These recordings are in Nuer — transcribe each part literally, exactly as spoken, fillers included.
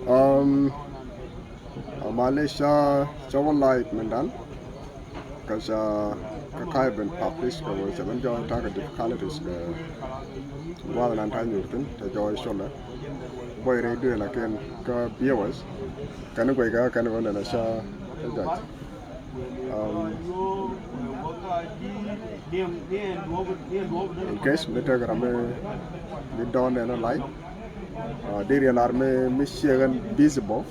Um, a malɛ ca, ca wä live mɛn dan. Kä ca, kä ka̱a̱c ben publish kɛ wä ca ben jɔɔc ta̱a̱ kɛ difficulties kɛ gua̱a̱th nan ta̱a̱ nyuur thi̱n tɛ jɔɔc colɛ. Buɔy rɛy duëël a kɛn kä viewers. Kɛn guɛc kɛ kɛn wä nɛnɛ ca, ca jɔɔc. Um, in case mi tekɛ ram mi, mi dɔ̱ŋ nɛn live, uh, deri lar mi, mi ciɛ ɣän visible.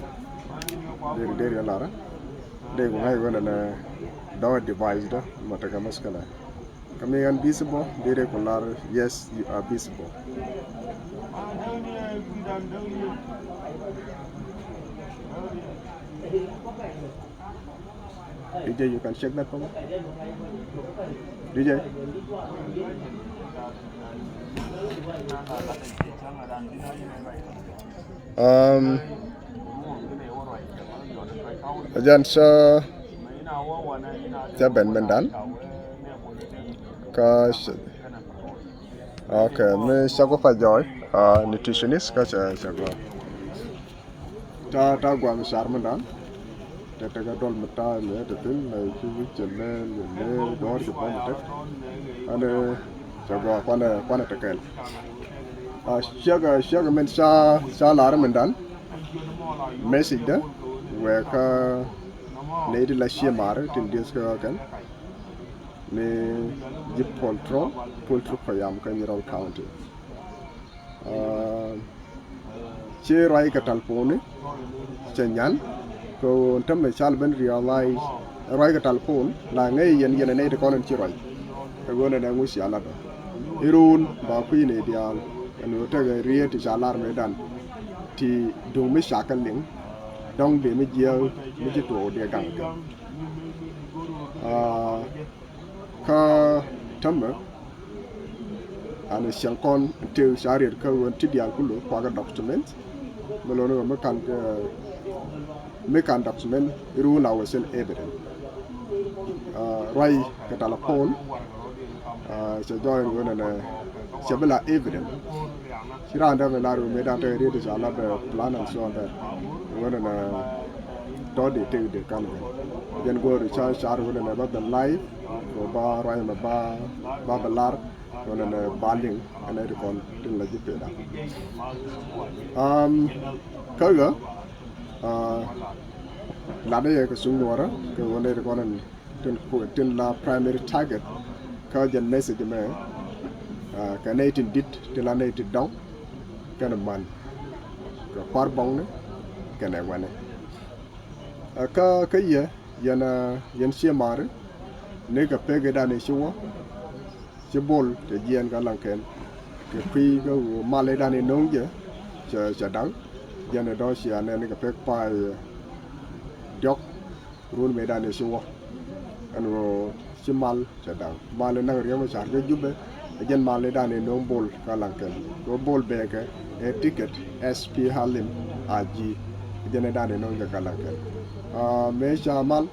Deri, deri lar. Deri ku ŋa̱c ɣän nɛ dɔ̱ŋ device dä ma tekɛ mushkila. Kä mi ɣän visible, deri ku lar yes, you are visible. D J, you can check that for me. D J. Um, ɛ jɛn ca, ca ben mɛn dan. Kä ca, okay, mi ca ku pa jɔɔc, uh, nutritionist kä ca, ca gɔaa. Ta̱a̱, ta̱a̱ guam car mi dan. Tɛ tekɛ dɔl mi ta̱a̱ mi ɛ te thi̱n, mɛ ci wi̱c cɛ lɛl, lɛl, dɔ̱r ci bä mi tek. Ɛn, eh, cɛ gɔaa kuanɛ, kuanɛ te kɛl. A, ciek, ciek min ca, ca lar mi dan. Message dä wɛ kä nɛy ti la C M R tin dieth kä kɛn ni ji̱ poultry, poultry payam kä Nyirol County. Ah, ci ruac kɛ talponi cɛ nyan kɛ ɣöö tämɛ cal ben realize ruac kɛ talpon la ŋäc yɛn, yɛn ɛ nɛy ti kɔn in ci ruac. Kɛ ɣöö nɛnɛ ŋu cia lat ɔ iruun ba kui̱ nɛy diaal ɛn ɣöö tekɛ riet ti ca lar mëëdan ti duŋ mi ca kɛ liŋ dɔ̱ŋ dee mi jiääk mi ci tuɔɔk dee gaŋ kɛ. Ah, kä tämɛ an cieŋ kɔn tëë ca riet kä ɣöö ti diaal kulu kuakɛ document mi lo̱n ɣöö mi kan, eh, mi kan document iruun a wä cin evidence. Ah, ruac kɛ talpon, ah, cɛ jɔɔc ɣöö nɛnɛ cɛ bi la evidence. Ci raan dee mi lar ɣöö mëëdan tekɛ riet ca lat plan and so on dee ɣöö nɛnɛ tɔ dee tek dee kan kɛ jɛn go̱o̱ri ca car ɣöö nɛnɛ ba ben live. Kɛ ba ruac mɛ ba, ba bɛ lar kɛ nɛnɛ ba liŋ ɛn ɛ ti kɔn tin la ji̱ peda. Um, kä ɣä, uh, lat ɛ yɛ kɛ cuŋ nuɔrä kɛ ɣöö nɛ ti kɔn tin, tin la primary target kä jɛn message mɛ, uh, kɛ nɛy tin dit tin la nɛy ti dɔŋ kɛn man kɛ kuar bɔŋni kɛnɛ wɛni. Uh, kä, kä yɛ yɛn, uh, yɛn C M R ni kɛ pek idan i̱ ci wä ci bol cɛ jiɛɛn kä laŋkɛn kɛ kui̱ kä ɣöö mal idan i̱ no̱o̱ŋ jɛ cɛ, cɛ daŋ. Jɛn i̱ dɔ̱ cia nɛn ni kɛ pek pay, uh, diɔ̱k run mëëdan i̱ ci wä ɛn ɣöö ci mal cɛ da̱ŋ. Mal i̱ naŋ riɛm i̱ car kä Jubɛ ɛ jɛn mal i̱ dan i̱ no̱o̱ŋ bol kä laŋkɛn. Kɛ bol bɛɛkɛ ɛ ticket S P L M I G ɛ jɛn i̱ dan i̱ no̱o̱ŋ jɛ kä laŋkɛn. Ah, mëë ca mal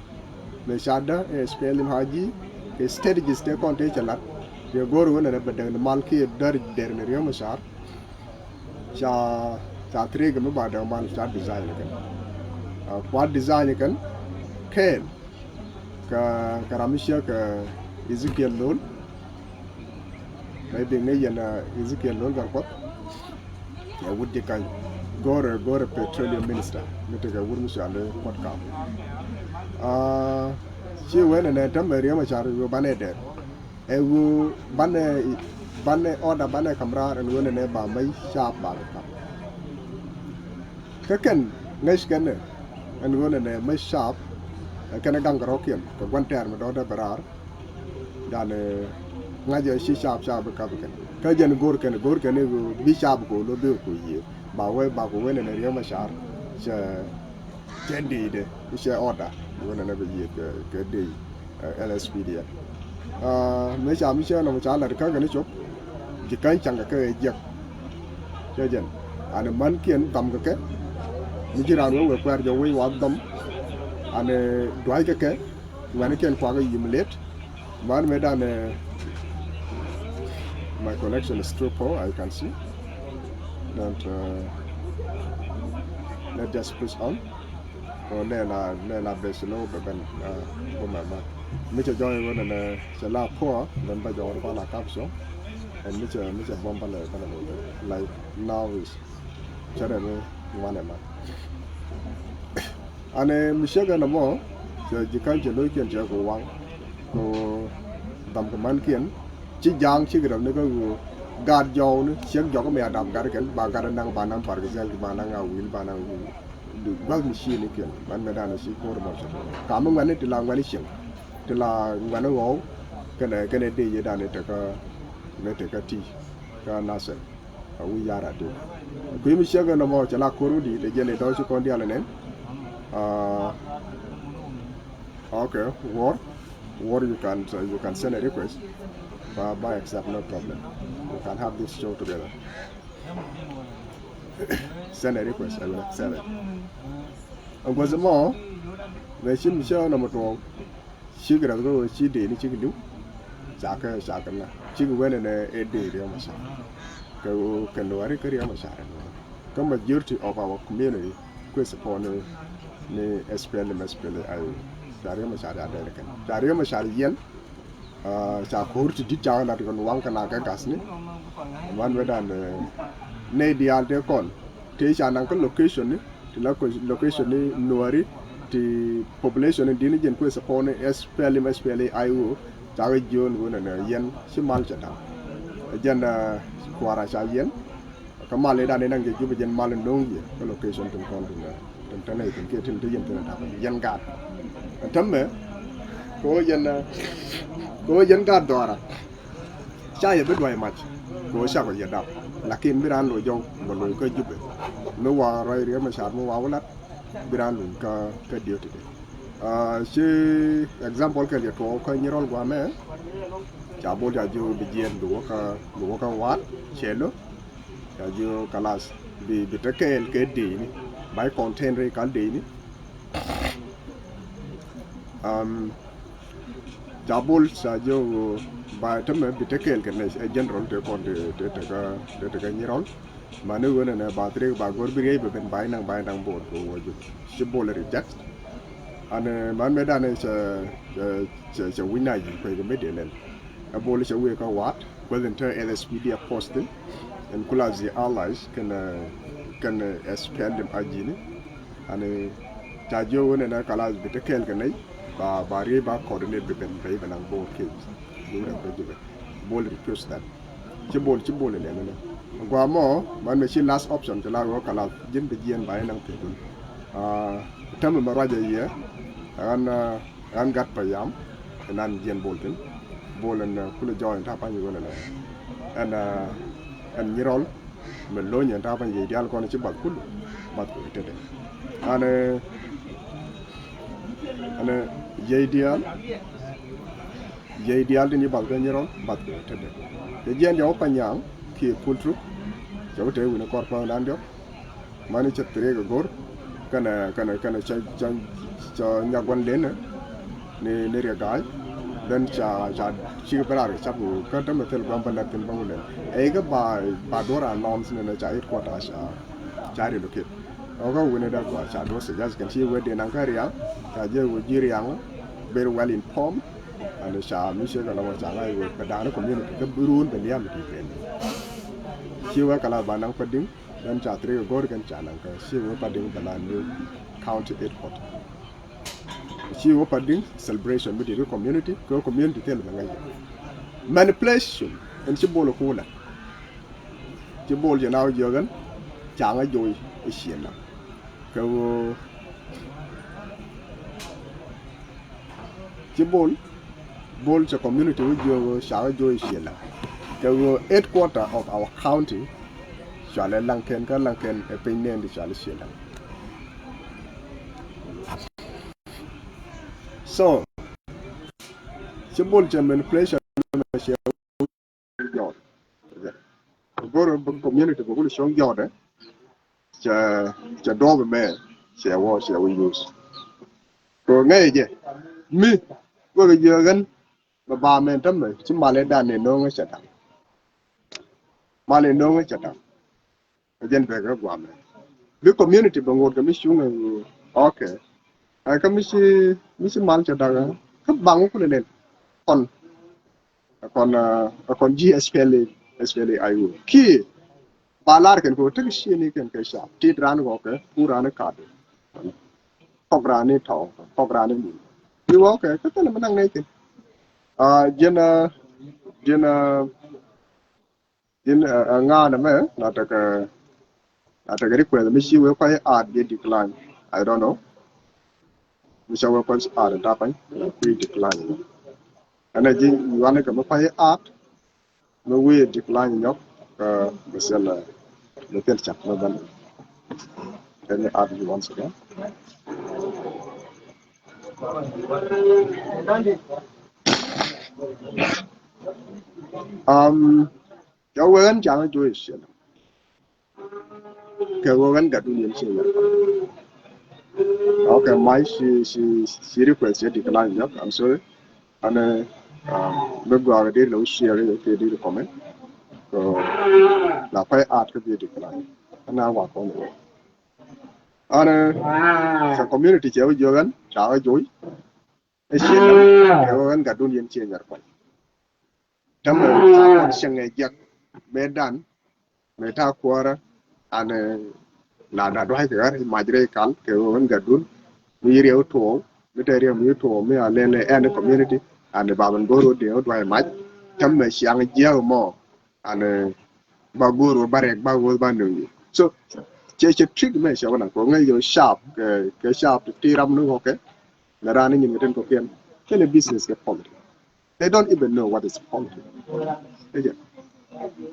mëë ca dä ɛ S P L M I G kɛ strategies tëë kɔn tëë cɛ lat. Kɛ go̱o̱r ɣöö nɛnɛ bɛ däk ni mal kiɛ där dɛr ni riɛm i̱ car. Ca, ca three kɛ mi ba däk mal ca design kɛn. Ah, kua design kɛn kɛɛl. Kɛ, kɛ ram mi ciɛ kɛ Ezekiel Lol. Maybe ŋäc yɛn, ah, Ezekiel Lol Gatkuɔth. Ɛ wut ji̱ kany go̱rɛ, go̱rɛ petroleum minister mi tekɛ wut mi cɔal i̱ Kuɔt Kam. Ah, ci wen ɛnɛ tämɛ riɛm a car wi banɛ dɛr. Ɛ ɣöö banɛ, banɛ order banɛ ka̱m raar ɛn ɣöö nɛnɛ ba mac caap ba kɛ ka̱m. Kä kɛn ŋäc kɛn ɛ Ɛn ɣöö nɛnɛ mi cap ɛ kɛn gaŋ kɛ rɔ̱kiɛn kɛ gua̱n tɛɛr mi dɔ̱ŋ dee bɛ raar. Danɛ ŋa̱cɛ ci cap cap bi kap kɛn kä jɛn go̱r kɛn go̱r kɛn i̱ bi cap kɛ lo̱ bi kɛ yiëë ba wee ba kɛ wee nɛnɛ Riek Machar cɛ cɛ di̱i̱dɛ cɛ order ɣöö nɛnɛ bi yiëë kɛ kɛ di̱i̱. L S P D F. Mi ca mi cɛ nɔmɔ ca lat kä kɛn cop ji̱ ka̱ny caŋ kɛ kɛ jiɛk. Cɛ jɛn ani mänkiɛn dham kɛ kɛ mi ji̱ raan wee wee kuɛɛr jɔw wec wa dham ani dua̱c kɛ kɛ ŋuɛ̈nikiɛn kuak i̱ yim let. Man mëë danɛ my connection is too poor, I can see. Don't, uh, let's just push on. Ɔ nɛn a nɛn a bɛ slow bɛ ben. Bä mɛ ma mi cɛ jɔɔy wä nɛnɛ cɛ la poor ben bä jɔɔr bä la capture. Ɛn mi cɛ mi cɛ bɔm bä lɛ bä lɛ bɛ like now is cɛ rɛ mi ŋuanɛ ma. Anɛ mi cɛ kɛ nɔmɔ cɛ ji̱ ka̱n cɛ lo̱ckiɛn cɛ kɛ waŋ kɛ dham kɛ mankiɛn. Ci ja̱a̱ŋ cikɛ rɛm ni kä ɣöö gaat jɔɔkni ciek jɔk mi a dap gat kɛn ba gat naŋ ba naŋ bar kɛ zɛl ba naŋ a wil ba naŋ wil. Gua̱th mi ci ni kiɛn man mɛ danɛ ci ko̱r mɔ cɛ kam mi ŋuɛni ti la ŋuɛni cieŋ ti la ŋuɛni ɣɔw. Kɛnɛ kɛnɛ dee yɛ danɛ tekä mɛ tekä ti kä nasɛ. A wi̱i̱ ya̱r a ti kui̱ mi ciek nɔmɔ cɛ la ko̱r mi di̱i̱t ɛ jɛn ɛ dɔ̱ ci kɔn diaal ɛ nɛn. Okay, War. War, you can, uh, you can send a request. By, by accept, no problem. We can have this show together. Send a request, I will accept it. Ɛn gua̱th ɛmɔ mɛ ci mi cä nɔmɔ tuɔɔk. Cik rɛth kä ɣöö ci dee ni cik li̱w. Cakɛ cakɛ na cik wen ɛn ɛ dee Riek Machar. Kɛ ɣöö kɛ luaari kä Riek Machar ɛn ɣöö kä majority of our community kueth pɔn ni S P L M, S P L A I O. Ca Riek Machar ca dɛɛr kɛn ca Riek Machar yɛn. Ca ko̱r ti di̱t ca lat kɛn waŋ kɛn a kɛ ga̱thni. Man wee dan nɛy diaal tëë kɔn tëë ca naŋ kä location ni ti la location ni nuɔri ti population ni di̱t ni jɛn kueth pɔn ni S P L M, S P L A I O. Ca kɛ jiön wun ɛn yɛn ci mal cɛ da̱ŋ. Jɛn kuara ca yɛn. Kä mal i̱ dan i̱ naŋ jɛ jup jɛn mal in no̱o̱ŋ jiɛ kä location tin kɔn tin tin tɛn i̱ tin kiɛ tin te yɛn tin tap jɛn gaat. Tämɛ kɛ ɣöö jɛn kɛ ɣöö jɛn gaat dhɔra. Ca yɛ bi duay mac kɛ ɣöö cakɔ yɛ dap. Lakin bi raan loc jɔw bɛ loc kä jupɛ mi wa ruac Riek Machar mi wa wä lat. Bi raan luny kä kä diötidɛ. Ci example kɛl yɛ tuɔɔk kä Nyirɔl guamɛ. Ca bol ca jiök bi jiɛn bi wä kä bi wä kä wa̱a̱t cɛ lo̱. Ca jiök kalas bi bi te kɛɛl kɛ dee ni. Bay content ri kal dee ni. Ca bol ca jiök bay tämɛ bi te kɛɛl kɛ nɛ ɛ general te kɔn te te te kä te te kä Nyirɔl. Mani ɣöö nɛnɛ ba thirik ba go̱r bi riey bɛ ben ba inaŋ ba inaŋ bo̱o̱r kɛ ɣöö wä jup ci bol reject. Ani man mëë danɛ cɛ cɛ cɛ wi̱ny na yic kuec kɛ mëë dee lɛl. Ɛ bol cɛ wëë kä wa̱a̱t kueth in te L S P D F post in kula zi allies kɛn kɛn S P L M a ji̱ni. Ani ca jiök ɣöö nɛnɛ kalas bi te kɛɛl kɛ nɛy ba ba riey ba coordinate bi ben rɛy bɛ naŋ bo̱o̱r kɛ. Duŋ rɛk kɛ jupɛ bol refuse that. Ci bol ci bol ilɛ nini gua mɔ man mi ci last option ci la wä kala jin bi jiɛn ba inang pidun. Tami ma ruaja yɛ ɛn ɛn gat pa yam. Ɛn an jiɛn bol tin bol ɛn kule jɔ ɛn ta pany wä nini ɛn ɛn Nyirɔl. Mi lo̱ny ɛn ta pany yɛ dial kɔn ci bath kulu bath kulu tete. Ɛn ɛn yɛ dial. Jiɛc diaal tin ci bath kɛ Nyirɔl bath kɛ tetdɛ. Cɛ jiɛn jɔk Panyaŋ kiɛ Pultruk. Cɛ wä te wi̱n kɔr päŋdan diɔk. Mani cɛ thiriek ɛ go̱r kɛnɛ kɛnɛ kɛnɛ cɛ cɛ cɛ nyakuan lenɛ ni ni Riɛk Ga̱a̱c. Then ca ca cikɛ ben raar kɛ cap kɛ kä tämɛ thil gua̱m bä lɛp thin bä wulɛ. Ɛ ikɛ ba ba duɔ̱r announce ni nɛ ca headquarter ca ca relocate. Ɔ kä wi̱n ɛ dee gɔaa ca duɔ̱r suggest kɛn ci wee diɛn naŋ kä Riaŋ. Ca jiɛc wee ji̱ Riaŋ very well informed. Ani ca mi ciek kɛ lɔŋ ca ŋa̱c wee kɛ da̱a̱n community kä bi ruun bɛ liam ti kɛn. Ci wee kɛ la ba naŋ Padiŋ. Then ca thiriek go̱o̱r kɛn ca naŋ kä ci wee Padiŋ bɛ la new county headquarter. Ci wee Padiŋ celebration mi di̱t kä community kä community thil bɛ ŋa̱c. Manipulation ɛn ci bol ɛ kuulɛ. Ci bol jɛ na wä jiök ɛn ca ŋa̱c joc ɛ ciël naŋ kɛ wee Ci Bol, Bol cɛ community wä jiök ɣöö cakɛ jo̱o̱c ciɛ laŋ. Kɛ ɣöö headquarter of our county cɔalɛ Laŋkɛn, kä Laŋkɛn ɛ piny nɛɛni cɔalɛ ciɛ laŋ. So ci Bol cɛ manipulation mɛ cɛ jɔɔt. Go̱r community bä kul cɔŋ jɔɔt ɛ cɛ, cɛ dɔɔp mɛ cɛ wä, cɛ wä use. Kɛ ŋäc jɛ mi wekɛ jiök ɣän bɛ ba mɛn tämɛ ci malɛ dan ni no̱o̱ŋ cɛ daŋ. Malɛ no̱o̱ŋ cɛ daŋ. Ɛ jɛn bɛ kɛ guamɛ bi community bɛ ŋot kɛ mi cuŋ ɛ. Okay. Ɛ kä mi ci, mi ci mal cɛ daŋ kä baŋ kulɛ nɛn kɔn. Ɛ kɔn, ɛ kɔn ji̱ S P L A, S P L A I O kiɛ ba lar kɛn kɛ wä tek cieni kɛn kɛ cap tit ran gɔkɛ pur ran kat. Kɔk ran ni tɔ̱, kɔk ran ni nin. Bi wä okay kä thilɛ mi naŋ nɛy kɛn. Jiɛn, jiɛn, jiɛn ŋa̱a̱n ɛmɛ na tekɛ, na tekɛ request mi ci wee kɔc add bi decline. I don't know. Mi ca wee kɔc add ta pany kui̱ decline. Ɛn ɛ ji̱ yuan kɛ mi kɔc add mi wee decline nyɔk. Kä mi thil, mi thil cak mi bän. Let me add you once again. Um, Cɛ wee ɣän caŋ jo̱o̱c ciɛ laŋ. Kɛ wee ɣän gatdun yɛn ciɛ laŋ. Okay, my ci, ci, ci request cɛ decline nyɔk. I'm sorry. Ɛn mi gɔaa kɛ dee lɛ wä share kɛ dee comment. So la pay add kɛ dee decline. Ɛn a wa kɔn wee. Ɛn cɛ community cɛ wä jiök ɣän caŋ jo̱o̱c. Ɛ ciɛ laŋ kɛ wee ɣän gatdun yɛn ciɛ nyar kɔn. Tämɛ ca kɔn cieŋ ɛ jiɛk mëë dan mëë ta̱a̱ kuäärä. An la da dua̱c kɛ ɣär i̱ mac rɛy kal kɛ ɣöö ɣän gatdun mi riɛw tuɔɔk mi te riɛw mi tuɔɔk mi a lɛl ɛ ɛn community. An ba ben go̱r ɣöö dee ɣöö dua̱c mac tämɛ ciaŋ jiäk mɔ. An ba go̱r ɣöö ba rɛk ba ɣöö ba nöŋ yi. So cɛ cɛ trick mɛ cɛ wä na kɛ ɣöö ŋäc ɣöö cap kɛ, kɛ cap ti ram ni ɣɔkɛ. Nɛ raan ni nyin kɛ tin kɔkiɛn kɛnɛ business kɛ politics. They don't even know what is politics. Again.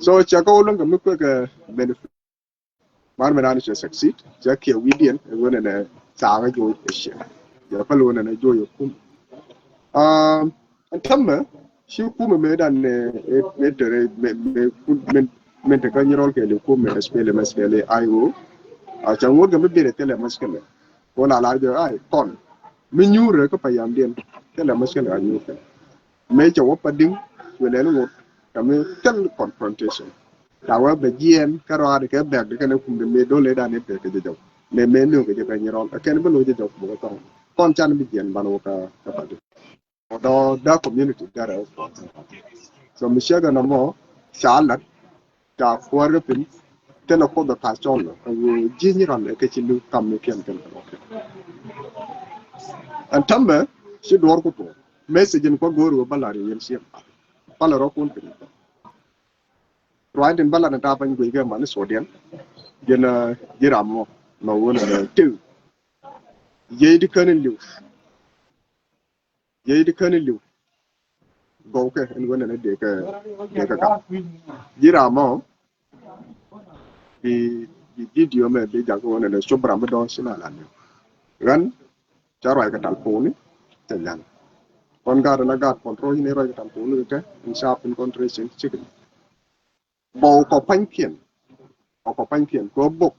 So cɛ kɛ wä luäŋ kɛ mi kuek kɛ benefit. Mar mi naan cɛ succeed cɛ kiɛ wi̱diɛn ɛ wen ɛnɛ thaak ɛ jo̱o̱c ɛ ciɛ. Jɛ päl wen ɛnɛ jo̱o̱c ɛ kum. Um, ɛn tämɛ ci kum ɛ mëë dan ɛ, ɛ, ɛ, ɛ, mɛ, mɛ, mɛ, mɛ te kä nyirɔl kɛ li kum ɛ S P L M, S P L A I O. A ca ŋot kɛ mi bir ɛ thilɛ mushkila. Ko la lar jɛ ai kɔn mi nyuur rɛ kä payamdiɛn thilɛ mushkila a nyuur kɛ. Mëë cɛ wä pa di̱ŋ cuɛ lɛn ŋot kɛ mi thil confrontation. Ca wee bɛ jiɛɛn kä rɔaadi kɛ bɛ̈k di kɛn ɛ kum di mëë do̱l ëëdan ëë bɛ̈k kɛ jɛ jɔk. Mëë mëë nööŋ kɛ jɛ kɛ nyirɔl ɛ kɛn bi lo̱c jɛ jɔk buk ɛ thɔŋ. Kɔn can bi jiɛɛn ban wä kä, kä pa di̱ŋ. Dɔ da community darɛ. So mi cɛ gɛ nɔmɔ ca lat ca kuäär kä piny. Tɛn a kuoth a ka cɔl a ɣöö ji̱ nyi ran ɛ kɛ ci li̱w kam mi kiɛn kɛn kɛ lɔk. Ɛn täämɛ ci duɔ̱ɔ̱r ku tuɔɔk message in kua go̱o̱r ɣöö bä la̱r yɛ yɛn ciɛ pal. Pal rɔ kun piny. Ruac tin bä la̱r ni ta̱a̱ pany guic kɛ man ni sodiɛn. Jɛn ji̱ ram mɔ mɛ wun ɛ tëë. Jiɛc ti kän in li̱w. Jiɛc ti kän in li̱w. Gɔwkɛ in wen ɛn dee kɛ, dee kɛ kam. Ji̱ ram mɔ bi, bi video mɛ bi jak wen ɛn cop ram mi dɔ̱ŋ ci la la li̱w. Ɣän ca ruac kɛ tal puuni cɛ nyan. Kɔn gaat ɛn a gaat control ni ruac kɛ tal puuni kɛ in sharp in control cin cikin. Bɔw kɔ pa̱nykiɛn. Bɔw kɔ pa̱nykiɛn kɛ ɣöö bok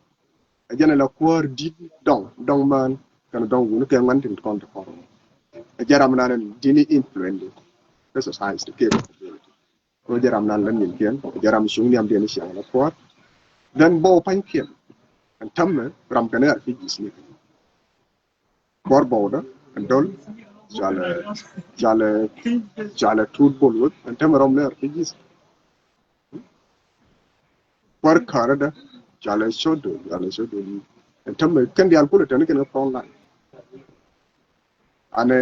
ɛ jɛn ɛ la kuäär di̱t dɔŋ, dɔŋ mään kɛnɛ dɔŋ wuni kɛ ŋuan tin kɔn ti kɔn. Ɛ jɛ ram nan dini influence kɛ society kɛ kɔ. Kɛ ɣöö jɛ ram nan la ninkiɛn ɛ jɛ ram cuŋ niamdiɛn i̱ ciaŋ la kuäär. Then bɔw pa̱nykiɛn ɛn täämɛ ram kɛnɛ ar ki ji̱th ni. Kuäär bɔwdä ɛn dol. Cualɛ, cualɛ, cualɛ Tut Bol Wek ɛn täämɛ rɔm ni ar ki ji̱th. Kuäär kärädä cualɛ Cot Dol, cualɛ Cot Dol ɛn täämɛ kɛn diaal kulɛ tɛn kɛn kɛ front line. Anɛ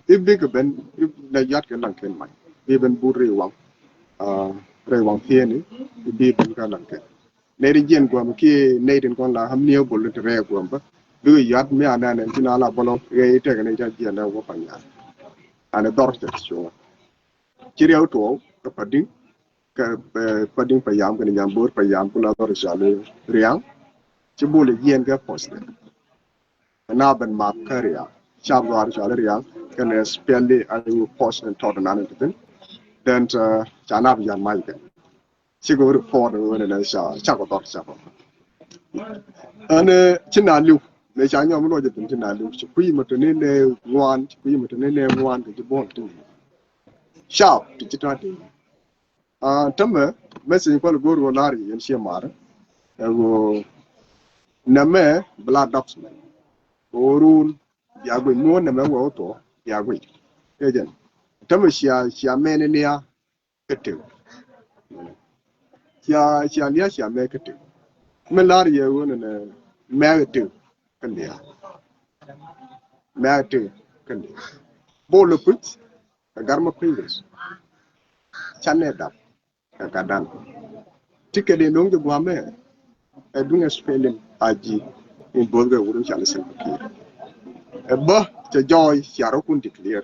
i̱ bikɛ ben i̱ lɛ yuat kɛ laŋ kɛn mac i̱ ben but rɛy waŋ. Rɛy waŋ thieni i̱ bi ben kä laŋ kɛn. Nɛy ti jiɛn gua̱a̱m kiɛ nɛy tin kɔn la ham ni ɛ bol ti rɛy gua̱a̱m bä. Bikɛ yuat mi anɛn ɛn ti na la bɔlɔ ɣɛɛ itek ni ca jiɛn lɛ wä pa nyaar. Ani dhɔr cɛ ti cuŋä. Ci riɛw tuɔw kɛ pa diŋ kɛ pa diŋ pa yam kɛn nyam bo̱o̱r pa yam kula dhɔr cɔal riaŋ. Ci bol i̱ jiɛn kɛ pɔs dɛ. Na ben map kä riaŋ cap dhɔr cɔal riaŋ kɛn spɛli ani wi pɔs ni tɔt nan ti thin. Then ca nap yan mac kɛn. Cikɛ wä report ni wen ni ca cakɔ dhɔr cakɔ. Ɛn ci na liw ni ca nyɔm lɔ jɛ thin ci na liw ci kui̱ mɛ tuni ni ŋuan ci kui̱ mɛ tuni ni ŋuan kɛ ci bol ti. Cap ti ci tɔt ti. Tämɛ message kual go̱o̱r wä lar yɛn ciɛ mar. Ɛ wä nɛmɛ bla dɔk mɛ wä run bia guic mi wä nɛmɛ wä wä thɔ bia guic. Kɛ jɛn tämɛ cia cia mɛni nia kɛ tëk. Cia cia nia cia mɛ kɛ tëk. Mi lar yɛ wä nɛnɛ mɛ kɛ tëk kɛ nia mɛ kɛ tëk kɛ nia. Bol puc kɛ gar ma kui̱ ris. Canɛ dap kɛ gat dan. Ti kɛ dee no̱o̱ŋ jɛ guamɛ ɛ duŋ ɛ spelin a ji in both kɛ wurun cali Salva Kiir. Ɛ bä cɛ jɔɔy cia rɔ kun declare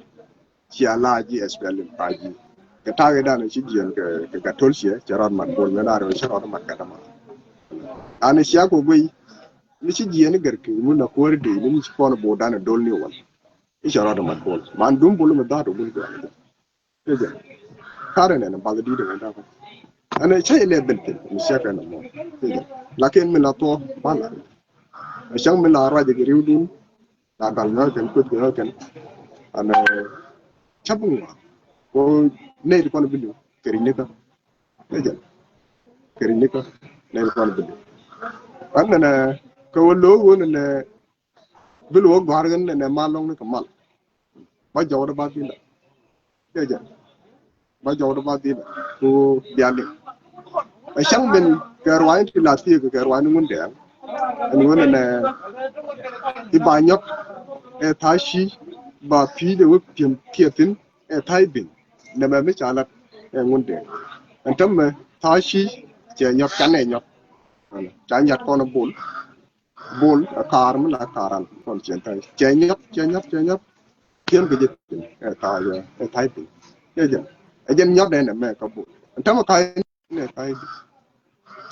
cia la ji ɛ spelin a ji. Kɛ ta̱a̱ kɛ dan ci jiɛn kɛ gat tol ciɛ cɛ rɔɔd mat bol mɛ la rɛ cɛ rɔɔd mat gat dama. Ani cia kɔ guey ni ci jiɛn ni gɛr kɛ mun na kuäär dee ni ci kɔn bo dan dol ni wal. I̱ cɛ rɔɔd mat bol man dum bol mɛ dhaat wun kɛ. Kɛ jɛ karɛ nɛn bath di̱t mɛ da̱k. Ɛn cä ilɛ ben pin mi cɛ kɛ nɔmɔ. Kɛ jɛ lakin mi la thɔ ba la. Ɛ cäŋ mi la ruacɛ kɛ riwdun. La gal ŋäkɛn kueth kɛ ŋäkɛn. Ɛn cä bi ŋuan ko nɛy ti kɔn bi liw kɛ ri̱c ni kä. Kɛ jɛ kɛ ri̱c ni kä nɛy ti kɔn bi liw. Ɛn nɛnɛ kɛ wä lo̱o̱k wä nɛnɛ bi lo̱o̱k gɔ̱a̱r ɣän nɛnɛ mal lɔ̱ŋ ni kɛ mal. Ba jɔwdä ba dhinda. Kɛ jɛ ba jɔwdä ba dhinda ko biali. Ɛ cäŋ ben kɛ ruany ti la thiek kɛ ruany ni ŋun dɛɛŋ. Ɛn ɣän nɛnɛ i̱ ba nyɔk ɛ tha̱a̱ ci ba pi̱i̱dɛ wä pi̱em thiethin ɛ tha̱a̱ i̱ bin nɛmɛ mi ca lat ɛ ŋun dɛɛŋ. Ɛn tämɛ tha̱a̱ ci cɛ nyɔk canɛ nyɔk. Ca nyat kɔn bol. Bol ɛ kaar mi la kaar an kɔn cien tha̱a̱ cɛ nyɔk cɛ nyɔk cɛ nyɔk. Tiɛm kɛ jɛ piny ɛ kaar ɛ tha̱a̱ piny. Cɛ jɛ ɛ jɛn nyɔk dɛn ɛ mɛ ka bol ɛn tämɛ kaar ɛ tha̱a̱ piny.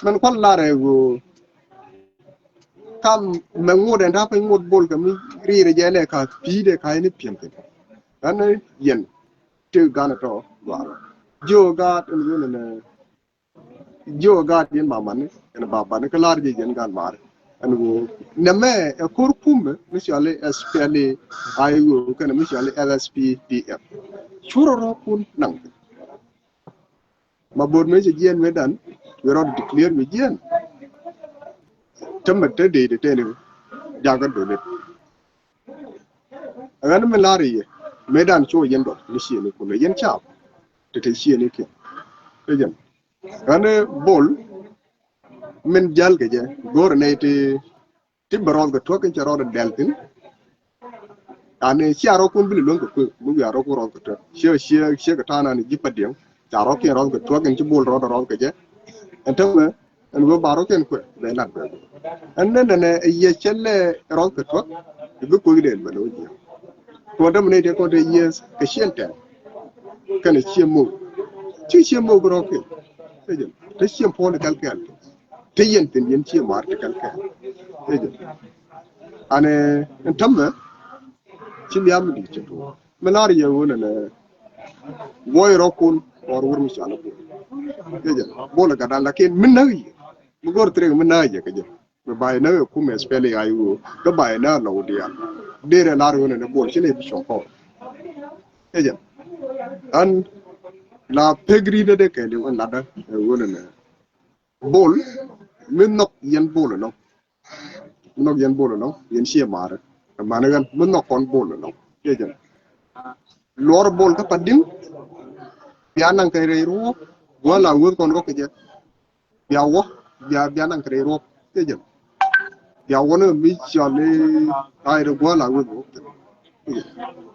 Mɛn kual lar ɛ ɣöö kam mɛ ŋot ɛn ta̱a̱ piny ŋot bol kɛ mi riir ɛ jɛ lɛ ka pi̱i̱t ɛ kaar ni piɛm kɛ. Ɛn yɛn ti gan ɛ tɔ gɔaa jiö gaat ɛn ɣöö nɛ nɛ. Jiö gaat yɛn mamani ɛn babani kä lar jɛ yɛn gaat mari. Ɛn ɣöö nɛmɛ ɛ ko̱r kumɛ mi cɔali S P L A I O kɛnɛ mi cɔali S S P D F. Curɛ rɔ kun naŋ. Ma bo̱r mëë cɛ jiɛn mëë dan wi̱i̱ rɔɔd declare wi̱i̱ jiɛn. Tämɛ te dee de tɛni jakä dolet. Ɛ ɣän mi lar i̱ yɛ mëë dan cu yɛn dɔth mi ciëni kun ɛ yɛn caap. Te te ciëni kiɛn ɛ jɛn. Ɣän bol min jäl kɛ jɛ go̱o̱r nɛy ti ti bɛ rɔth kɛ tuäk in cɛ rɔth dɛl thin. Ani cia rɔth kun bi li luäŋ kɛ kuëk mi wiaa rɔth kun rɔth kɛ tuäk ciɛ ciɛ ciɛ kɛ ta̱a̱n ani ji̱ pa diɛŋ. Ca rɔth kiɛn rɔth kɛ tuäk in ci bol rɔth rɔth kɛ jɛ. Ɛn tämɛ ɛn wee ba rɔth kiɛn kuɛ bɛ lat bɛ. Ɛn nɛ nɛ nɛ yɛ cɛ lɛ rɔth kɛ tuäk. I̱ bi kuëk dɛl bɛ lo̱c jiɛ. Kuɔn tämɛ nɛ tɛ kɔn tɛ yieth kɛ ciɛn tɛn. Kɛnɛ ciɛ mo̱o̱k ci ciɛ mo̱o̱k rɔth kiɛn. Te ciɛ puɔ̱n kɛl kɛl. Te yɛn thin yɛn ciɛ mar ti kɛl kɛl. Ɛ jɛ anɛ ɛn tämɛ ci liam di cɛ tuɔ mi lar yɛ wun ɛnɛ. Wuɔy rɔ kun kɔr wur mi cɔal bol. Ɛ jɛ bol ɛ gadan lakin mi näk yɛ mi gor trik mi näk yɛ kɛ jɛ. Mi bay näk ɛ kum ɛ spɛli ay wun kä bay näk lɔw dial. Derɛ lar wun ɛnɛ bol ci lɛ bi cɔk kɔr. Ɛ jɛ an la pek ri dɛ dɛ kɛ liw ɛn ladä ɛ wun ɛnɛ. Bol mi nhɔk yɛn bol ɛnɔ. Mi nhɔk yɛn bol ɛnɔ yɛn ciɛ maarɛ. Ɛ mani ɣän mi nhɔk kɔn bol ɛnɔ. Ciɛ jɛn luɔr bol kä pa diŋ. Bia naŋ kɛ rɛy ruɔk gua̱l a weth kɔn rɔk kɛ jɛ. Bia wä bia bia naŋ kɛ rɛy ruɔk ciɛ jɛn. Bia wä ni mi cɔl ni ay rɛ gua̱l a weth ruɔk.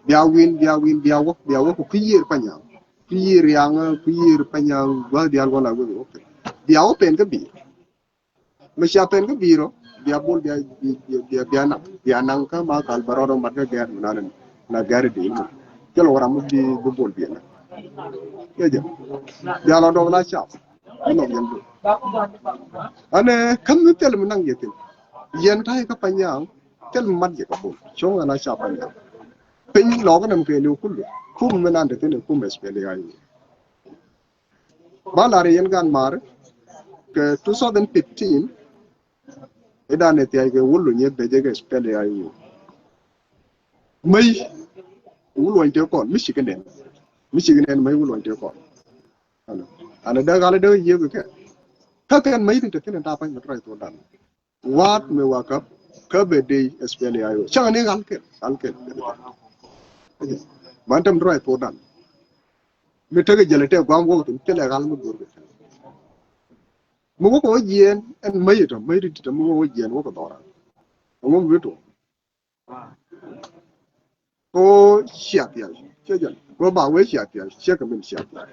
Bia win bia win bia wä bia wä ku kui̱ yiër pa nyaŋ. Kui̱ yiër riaŋ kui̱ yiër pa nyaŋ gua̱l diaal gua̱l a weth ruɔk. Bia wä pen kä bi̱i̱. Mi cia pɛn kä bi̱i̱r ɔ bia bol bia bia bia bia nam. Bia naŋ kä ma kal bɛ rɔɔdɔ mat kä gɛɛr mi nan na gɛɛr di mi. Jɛ lɔ ram mi bi bi bol bi na. Jɛ jɛ. Bia lɔ dɔk la cap. Bi nɔ yɛn bi. Anɛ käm mi thil mi naŋ yɛ thin. Yɛn ta̱yɛ kä Panyang thil mi mat yɛ kä bol. Cuŋ ɛn a cap Panyang. Piny lɔk nɛm kɛ liw kullu. Kum mi nan te thin ɛ kum S P L A I O. Ba lar yɛn gan mar kɛ two thousand fifteen. Idan ɛ thiac kɛ wul luny ɛ bɛcɛ kɛ S P L A I O. Mäc wul luny tëë kɔn mi cik nɛn. Mi cik nɛn mäc wul luny tëë kɔn. Anɛ dee ɣal dee yiëk kɛ. Kä kɛn mäc tin te thin ɛ ta pa̱ny mɛ tɔrɔc thok dan. Waat mi wa käp kä bɛ dee S P L A I O. Cäŋ ni ɣal kɛl ɣal kɛl. Man täm dry po dan. Mi tekɛ jɛl tɛ guam wok tin thilɛ ɣal mi go̱r kɛ. Mi wok wä jiɛn ɛn mäc tɔ mäc ti tɔ mi wok wä jiɛn wok kɛ dhɔra. Ɛŋu mi bi tuɔ. Ko cia thiac cɛ jɛn ko ba wee cia thiac cɛ kɛ min cia thiac.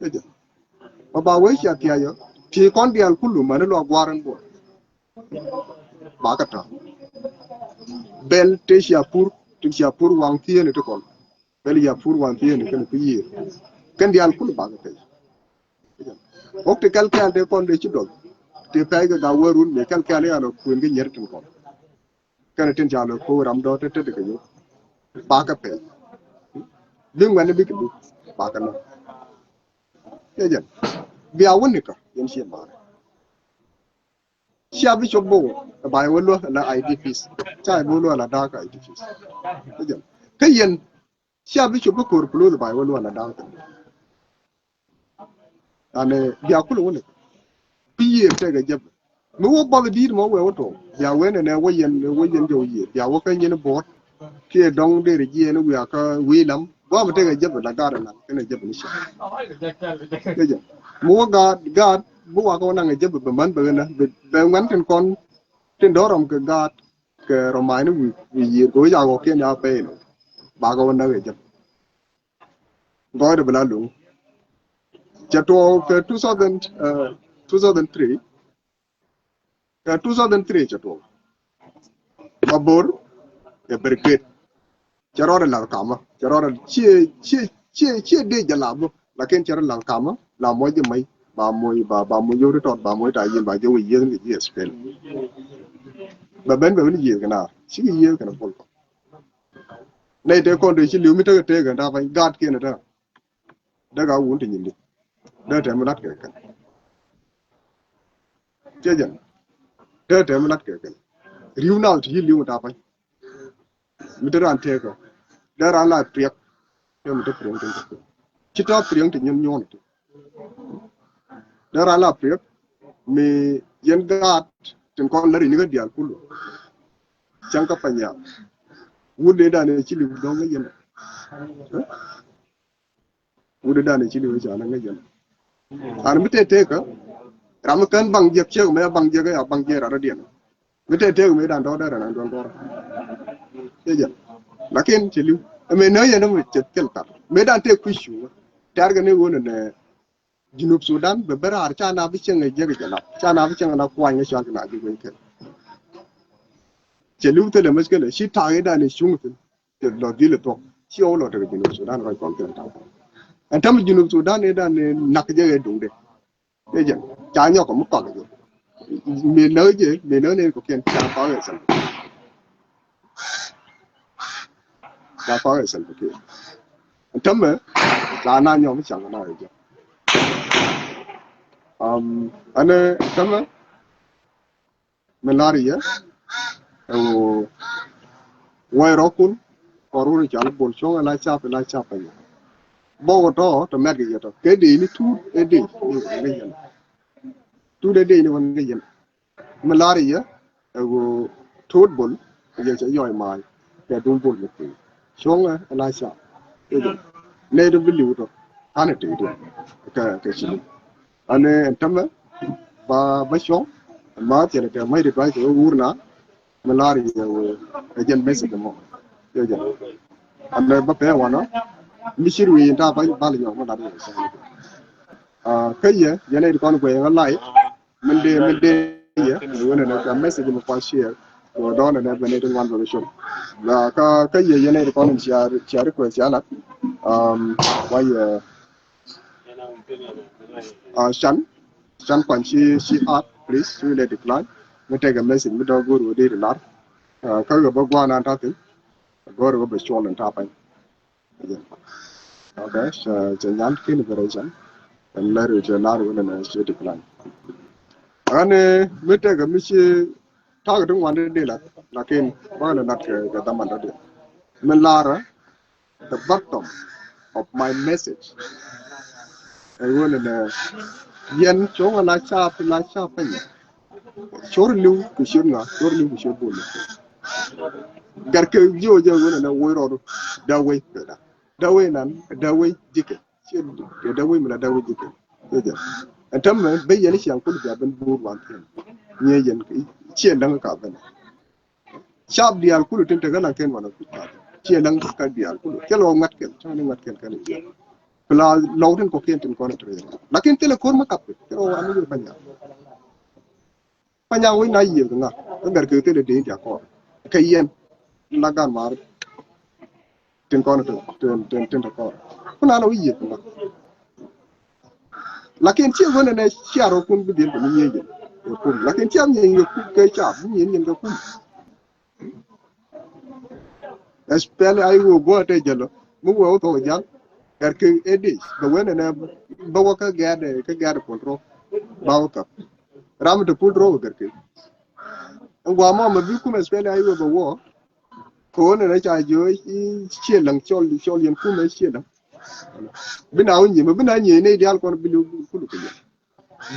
Cɛ jɛn ko ba wee cia thiac yɔ ti kɔn diaal kulu mani luak guar ɛn buɔl. Ba kɛ tɔ bɛl te cia pur ti cia pur waŋ thieen ti kɔn bɛl cia pur waŋ thieen kɛn ku yiëër kɛn diaal kulu ba kɛ pɛc. Wok ti kɛl kɛl te kɔn de ci dɔl ti pɛc kɛ ga wee run mi kɛl kɛl yan ɔ kuën kɛ nyier tin kɔn. Kɛnɛ tin ca lɔ ko ram dɔ te te de kɛ yo. Ba kɛ pɛl. Bi ŋuɛn bi kɛ bi ba kɛ nɔ. Cɛ jɛn bia wä nikä yɛn ciɛ maarɛ. Cia bi cop bo ba wä luɔ la I D Ps. Ca bi wä luɔ la dak I D Ps. Cɛ jɛn kä yɛn cia bi cop bi ko̱r plus ba wä luɔ la dak. Anɛ bia kulɛ wä ni pi yiëë tɛkɛ jɛp. Mi wä bɔth di̱i̱t mɔ wee wä tɔɔ bia wen ɛnɛ wä yɛn wä yɛn jɔw yiëë bia wä kä nyin buɔt. Kiɛ dɔŋ dee ri jiɛɛn wiaa kä wi̱i̱ lam guam tɛkɛ jɛp la gaat ɛnan kɛnɛ jɛp ni cia. Kɛ jɛ mi wä gaat gaat bi wakä wä naŋɛ jɛp bɛ män bɛ ɣänä bɛ ŋuɛn tin kɔn tin dɔ̱rɔm kɛ gaat kɛ rɔmani wi̱i̱ wi̱i̱ yiëër kɛ wä ca wä kiɛn ya pɛy nɔ. Bakä wä naŋɛ jɛp. Gɔɔydɛ bi la luŋ. Cɛ tuɔɔk kɛ two thousand, uh, two thousand three. Kɛ two thousand three cɛ tuɔɔk. Mabor ɛ brigade. Cɛ rɔɔdɛ lath kamä cɛ rɔɔdɛ ciɛ ciɛ ciɛ ciɛ dee jɛ lath bä. Lakin cɛ rɔɔdɛ lath kamä la mɔc jɛ mɛy ba mɔc ba ba mɔc yio̱w ti tɔt ba mɔc ta yiëën ba jɛ wä yiëëth ni kɛ ji̱ S P L. Bɛ ben bɛ ben yiëëth kɛ na cikɛ yiëëth kɛn a bol kɔ. Nɛy tëë kɔn dee ci li̱w mi tekɛ tëëkɛ da̱a̱ pa̱ny gaatkiɛn ɛ täämɛ. Dee ka wun ti nyin di dee tɛm mi lat kɛ kɛn. Ciɛ jɛn dee tɛm mi lat kɛ kɛn. Ri̱w nath ti ci li̱w mi da̱a̱ pa̱ny. Mi te raan tëëkɛ dee raan la priɛk. Tëë mi te priɛk ti ci tɔ̱ priɛk ti nyin nyuɔn ti. Dee raan la priɛk mi yɛn gaat tin kɔn lät inikä diaal kulu. Cäŋ kä Panyang wut dee dan ci li̱w dɔ̱ŋ ŋäc yɛn. Wut dee dan ci li̱w ca lät ŋäc yɛn. An mi tëë tëëkä ram mi kän baŋ jiäk ciek mɛ baŋ jiäk ya baŋ jiäk rat rɔ̱diɛn. Mi tëë tëëkä mi dan dɔ̱r dee ran an duɔ̱n dɔ̱r. Cɛ jɛ lakin cɛ li̱w ɛmɛ nä yɛn mi cɛ thil kat mi dan tëë kui̱ cu. Tɛ̈r kɛ ni wun ɛnɛ Junub Sudan bɛ ben raar ca na bi cieŋ ɛ jiäk ɛ jɛ lap ca na bi cieŋ ɛ la kuany ɛ cɔal kɛ na ji̱ wec kɛl. Cɛ li̱w thilɛ mec kɛlɛ ci ta̱a̱ i̱ dan i̱ cuŋ thin. Tɛ lɔ dhil ɛ thuɔ̱k ci ɣɔw lɔ tekɛ Junub Sudan kɔc kɔn kɛn ta̱a̱. Ɛn täm Junub Sudan i̱ dan i̱ nak jɛ ɛ duŋdɛ. Ɛ jɛ ca nyɔk ɛ mi kɔk ɛ jɛ. Mi lä jɛ mi lä ni kɔkiɛn ca kɔk ɛ Salva Kiir. Ca kɔk ɛ Salva Kiir. Tämɛ la na nyɔk mi caŋ na ɛ jɛ. Ɛn tämɛ mi lar yɛ ɛ wä wä rɔkun kɔr wun cal bol cuɔŋ ɛ la cap ɛ la cap ɛ yɛ. Bɔk ɛ tɔ tɔ mɛt kɛ yɛ tɔ kɛ dee ni tuut ɛ dee ni wä ŋäc yɛn. Tuut ɛ dee ni wä ŋäc yɛn. Mi lar yɛ ɛ ɣöö to̱o̱t bol ɛ yɛ cɛ yɔc maac kɛ duŋ bol mi kui̱ cuɔ̱ŋɛ ɛ la ca. Ɛ jɛ nɛy ti bi li̱w tɔ kanɛ tëë ti kɛ kɛ ci li̱w. Anɛ ɛn tämɛ ba ba cuɔ̱ŋ ɛn ma thiɛn kɛ mac ti duac kɛ wä wur na. Mi lar yɛ ɣöö ɛ jɛn message mɔ. Ɛ jɛ anɛ ba pɛɛ wanɔ mi cir wi̱i̱ in ta ba bal nyɔk mi lar yɛ cɛ. Kä yɛ yɛn ɛ ti kɔn guɛy ŋä lai. Min dee min dee yɛ ni wen ɛn ɛ ka message mi kua share. Kɛ dɔɔnɛ nɛ bɛ nɛ ti ŋuan bɛ bɛ cop. Kä kä yɛ yɛn ɛ ti kɔn in cia cia request cia lat. Wa yɛ can can kuan ci ci art, please, ci lɛ decline. Mi tɛkɛ message mi dɔ̱ go̱o̱r wä dee ti lar. Kä kɛ bä gua̱a̱n an ta̱thin. Go̱o̱r wä bɛ cuɔl in ta̱pa̱ny. Okay, cɛ nyan kin bɛ rɛ can. Ɛn lɛr cɛ lar wä nɛ cɛ decline. Ɣän mi tɛkɛ mi ci ta̱kɛ ti ŋuan dee lat, lakin bä nɛ lat kɛ kɛ dhaman dɔ̱diɛn. Mi lar the bottom of my message. Ɛ ɣöö nɛ nɛ yɛn cuŋ la cap la cap pɛnyɛ. Cor liw kɛ ciöt ŋa, cor liw kɛ ciöt bol. Gat kɛ jiö jɛ ɣöö nɛ nɛ woc rɔɔdu. Dee wec kɛ da. Dee wec nan, dee wec jikɛ. Ciɛ dee wec mi la dee wec jikɛ. Ciɛ jɛ. Ɛn tämɛ ben yɛn ciaŋ kul bia ben buur wan thi̱n. Nyɛ yɛn ciɛ läŋ ka ben. Cap diaal kulu tin te kä laŋ ken wanɔ kuc ka. Ciɛ läŋ ka diaal kulu. Thilɛ wä ŋuat kɛl, cä ni ŋuat kɛl kɛn i̱. Pla lɔw tin kɔkiɛn tin kɔn i̱. Lakin thilɛ ko̱r mi kap kɛ. Thilɛ wä wani yur Panyaŋ. Panyaŋ wi̱c na yiëë kɛ ŋa. Kä gɛr kɛ thilɛ dee in tia kɔr. Kɛ yɛn. La gan mar. Tin kɔn tin, tin, tin, tin te kɔn. Kun an wi̱c yiëë kɛ ŋa. Lakin ciɛ wen ɛnɛ cia rɔ kun bi dhil kɛ mi nyiee jɛ kɛ kum. Lakin cia nyiee kɛ kum kɛ ca bi nyiee nyin kɛ kum. Especially ay wee guɔ te jɛ lɔ mi wee wä thok jal. Kɛr kɛ ɛ dee bɛ wen ɛnɛ bɛ wä kä gɛɛt ɛ kä gɛɛt ɛ puɔl rɔ. Ba wä thok ram te puɔl rɔ wä kɛr kɛ. Ɛn guamɔ mɛ bi kum especially ay wee bɛ wä. Kɛ ɣöö nɛnɛ ca jiö i̱ ciɛ läŋ cɔl, cɔl yɛn kumɛ ciɛ läŋ. Bi na wä nyiemɛ, bi na nyiemɛ nɛy diaal kɔn bi li̱w kulu kɛ yɛn.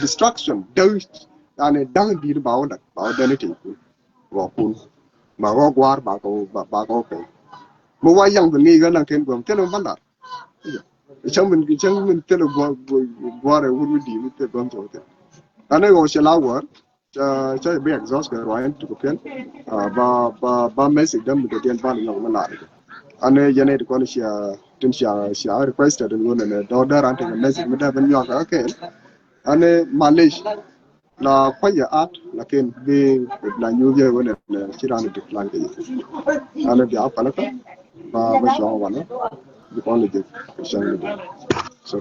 Destruction, däk, yani da̱ŋ di̱i̱t ba wä da̱k, ba wä däk ni tëë kun. Wä kun. Ba wä gua̱a̱r, ba kɛ wä, ba, ba kɛ wä pɛy. Mi wa yaŋ bi ŋi̱i̱c ɣän naŋ kɛn guäm, thilɛ mi ba lar. Cäŋ min, cäŋ min thilɛ gua̱a̱r, gua̱a̱r ɛ wut mi di̱i̱t mi thilɛ guäm cɛ wä thil. Ani ɣɔw cɛ la wäär. Ca, ca bi exhaust kɛ ruac in ti ku piɛl. Ah, ba, ba, ba message däm mi dee diɛn ban nyɔk mi lar. Ani yɛn it kɔn cia, tin cia, cia requested in wun in dɔ̱ däran ti message mi dee ben nyɔk kɛ kɛl. Ani malish. La kuac yɛ at, lakin bi, bi la nyuth yɛ wun in ci ran di plan kɛ yɛ. Ani bia palaka. Ba, ba cuɔŋ wanɔ. Bi kɔn li jek. Shang li jek. So.